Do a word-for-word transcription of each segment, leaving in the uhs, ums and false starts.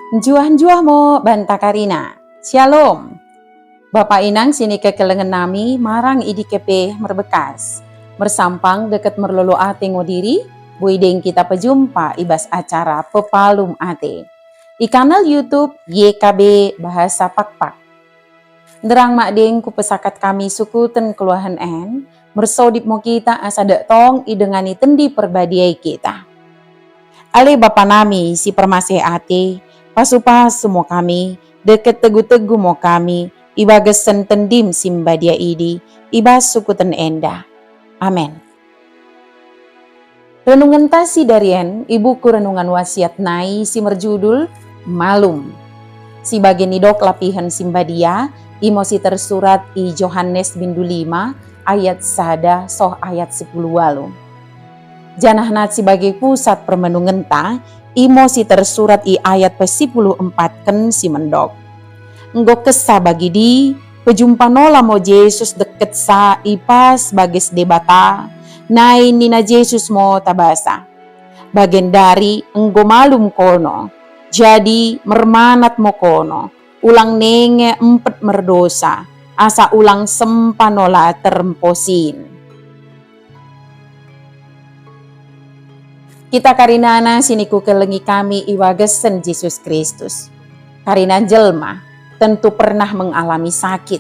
Njuah-njuah mo banta karina. Shalom. Bapa inang sinikekelengen nami marang i dike pe merbekas. Mersampang deket merlolo ate ngo diri, boi deng kita pejumpa i bas acara Pepalum Ate. I kanal YouTube Y K B Bahasa Pakpak. Nderang mak deng kupesakat kami sukuten keluahen en, mersodip mo kita asa dak tong idengani Tendi Perbadia i kita. Ale Bapa nami si permaseh ate, pasu-pasu mo kami, deket tegu-tegu mo kami, i bagesen Tendim si mbadia idi, i bas sukuten enda. Amen. Renungenta si darien i buku Renungan Wasiat nai si merjudul Malum. Si bage nidok lapihen si mbadia, imo si tersurat i Johanes bindu lima ayat sada soh ayat sepuluh walu. Janahna si bage pusat permenungenta, imo si tersurat i ayat pesipuluh empatken si mendok. Enggo kesah bagidi, pejumpa nola mo Jesus deketsa i pas bages Debata, nai nina Jesus mo tabasa, "Bagendari enggo malum kono, jadi mermanat mo kono, ulang nenge empet merdosa, asa ulang sempa nola teremposin." Kita karinana si nikukelengi kami i bagesen Jesus Kristus. Karina jelma tentu pernah mengalami sakit.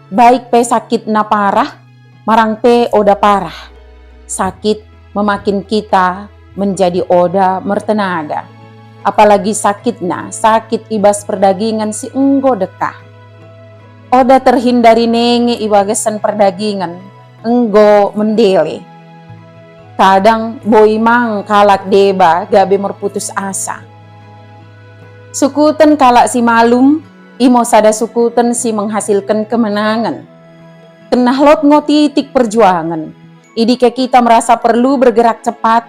Baik pe sakitna parah, marang pe oda parah. Sakit memakin kita menjadi oda mertenaga. Apalagi sakitna sakit i bas perdagingen si enggo dekah. Oda terhindari nenge i bagesen perdagingen enggo mendele. Kadang boi mang kalak deba gabe merputus asa. Sukuten kalak si malum, imo sada sukuten si menghasilken kemenangen. Kenah lot ngo titik perjuangen. Idike kita merasa perlu bergerak cepat,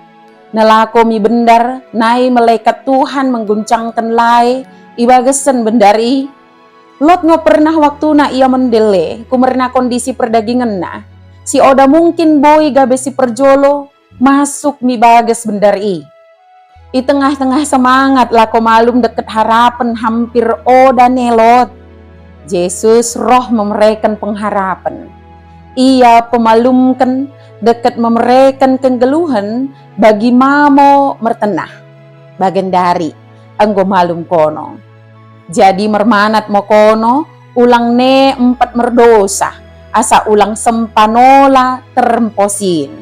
nelako mi bendar, nai melekat Tuhan mengguncangken lae i bagesen bendar i. Lot ngo pernah waktuna ia mendele kumerna kondisi perdagingenna, si oda mungkin boi gabe si perjolo masuk mi bages bendar i. I tengah-tengah semangat lako malum deket harapen hampir oda nelot, Jesus roh memereken pengharapen. Ia pemalumken deket memereken kenggeluhen bagi mamo mertenah. Bagendari enggo malum kono. Jadi mermanat mo kono, ulang ne empet merdosa, asa ulang sempa nola teremposin.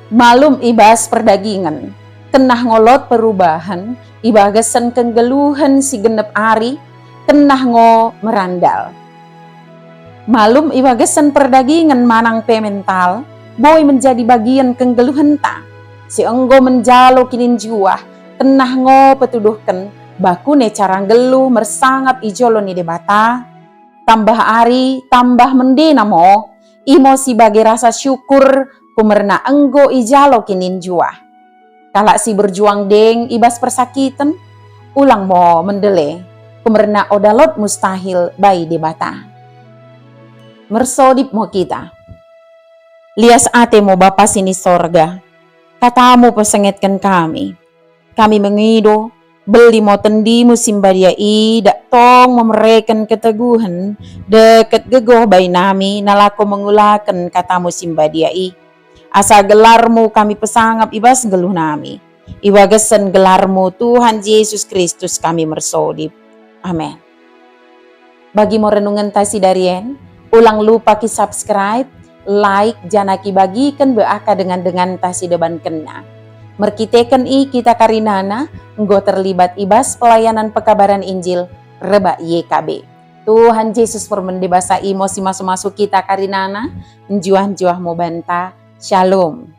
Malum i bas perdagingen, kenah ngo lot perubahen i bagesen kenggeluhen si genep ari, kenah ngo merandal. Malum i bagesen perdagingen manang pe mental, boi menjadi bagian kenggeluhenta, si enggo menjalo kininjuah, kenah ngo petuduhken bakune cara nggeluh mersangap i jolo ni Debata, tambah ari tambah mendena mo, imo si bage rasa syukur kumerna enggo ijalo kininjuah. Kalak si berjuang deng i bas persakiten, ulang mo mendele, kumerna oda lot mustahil bai Dibata. Mersodip mo kita. Lias ate mo Bapa si ni Sorga, katamu pesengetken kami. Kami mengido, beli mo tendimu si mbadia i, dak tong memereken keteguhen, deket gegoh bai nami nalako mengulaken katamu si mbadia i. Asa gelarmu kami pesangap i bas nggeluh nami. I bagesen gelarmu Tuhan Jesus Kristus kami mersodip. Amen. Bagi mo renungenta si darien, ulang lupa ki subscribe, like, janah ki bagiken be aka dengan-denganta si debankenna. Merkiteken i kita karinana enggo terlibat i bas pelayanan pekabaren Injil rebak Y K B. Tuhan Jesus permende basa imo si masu-masu kita karinana, njuah-njuah mo banta. Shalom.